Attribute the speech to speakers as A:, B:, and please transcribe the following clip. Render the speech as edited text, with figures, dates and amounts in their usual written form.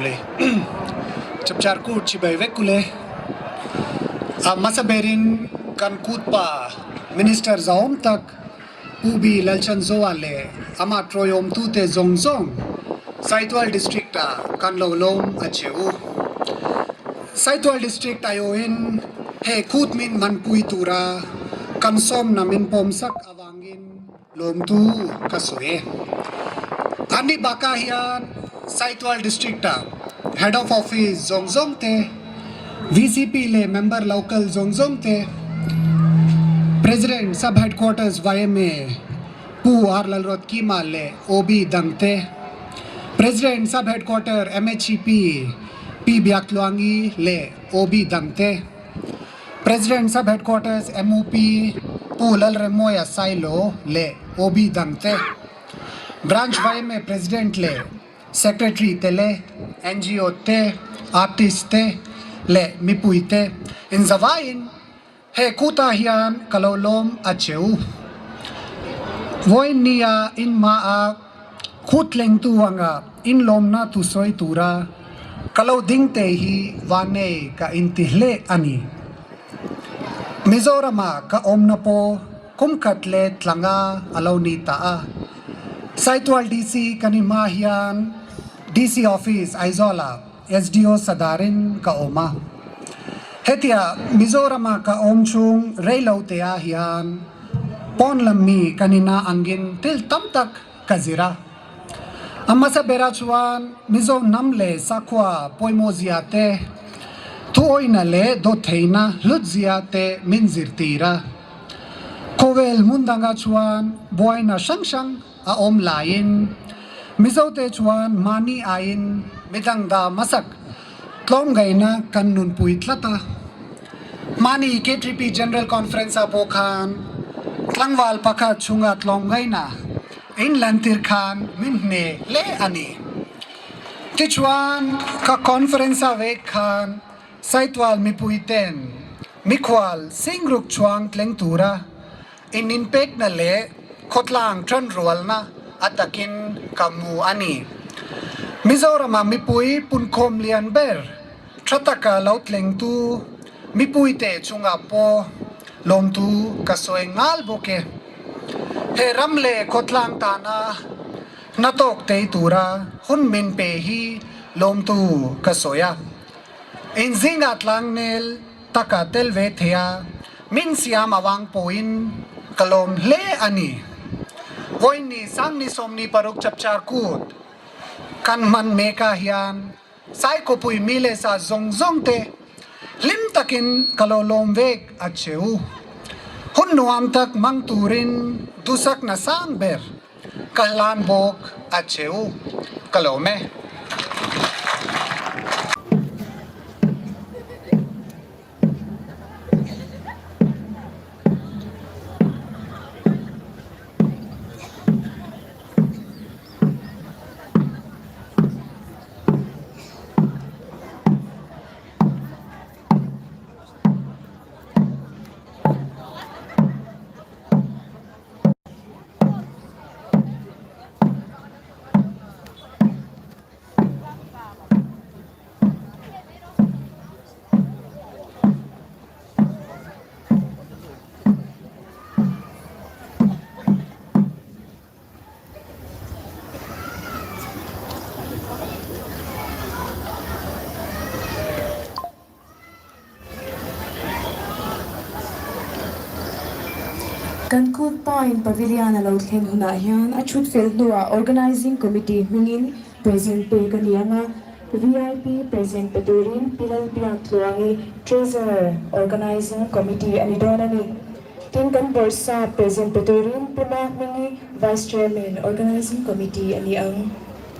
A: Awle. Chapchar Kut chibai vek ule. A hmasa berin kan kut pa Minister zahawm tak Pu B Lalchanzoa leh amah tawiawmtute zawng zawng Saitual District ah kan lo lawm a che u. Saitual District aiawhin he kut min hmanpui tura kan sawmna min pawmsak avangin Lawmtu ka sawi e. Anni bakah hian Saitual District-ah Head of Office zawng zawng te, VCP leh Member Local zawng zawng te, President Sub Headquarters yma Pu R Lalruatkima leh OB dang te, President Sub Headquarter MHEP Pi Biaktluangi leh OB dang te, President Sub Headquarters MUP Pu Lalremawia Sailo leh OB dangte, Branch yma President leh Secretary te leh NGO te, Artist te leh mipui te inzavaiin he kutah hian ka lo lawm a che u. Vawiin nia inhmaah kut tlengtu anga inlawmna thusawi tura Ka lo ding te hi vanei ka inti hle a ni. Mizorama ka awmna pawh kum khat leh tlanga a lo ni ta a. Saitual DC ka ni hma hian DC Office Aizawlah SDO Sadarin ka awm a. Hetia Mizorama ka awm chhung reilo teah hian pawn lam mi ka nina angin thil tam tak ka zir a. A hmasa berah chuan Mizo hnam leh sakhua pawimawh zia te, thuawihna leh dawttheihna hlut zia te min zirtir a. Khawvel hmun dangah chuan buaina hrang hrang a awm laiin Mizote chuan mahni aiin midang dah hmasak tlawmngaihna kan nunpui tlat a. Mahni KTP General Conference-ah pawh khan tlangval pakhat chhunga tlawmngaihna In lantir khan min hne hle a ni. Tichuan, ka conference a vek khan Saitual mipui ten mikhual Singruk chuang tleng tura in inpekna leh khawtlang tanrualna a takin ka hmu a ni. Mizorama mipui punkhawm lian ber tha taka lo tlengtu mipuite chungah pawh lawmtu ka sawi nghal bawk e. He ram leh khawtlang tana hnathawk tei tura hun min pe hi lawmtu ka sawi a. Inzingah tlangnel taka tel ve thei a, min siam avang pawhin ka lawm hle a ni. Vawiin Sangni 16 Chapchar Kut kan hman mekah hian Saikawpui mi leh sa zawng zawng te hlim takin ka lo lawm vek a che u. Hun nuam tak hmang turin dusakna sang ber ka hlan bawk a che u. Ka lawm e.
B: Kan Kut Pine Pavilion a lo thlen hunah hian a thut fel hnuah Organising Committee hmingin present pek a ni ang a, VIP present pe turin Pi Lalbiak Tluangi, Treasurer, Organising Committee a ni dawn a ni. Tin, kan Bawrhsap present pe turin Pi Mahmingi, Vice Chairman, Organising Committee a ni ang.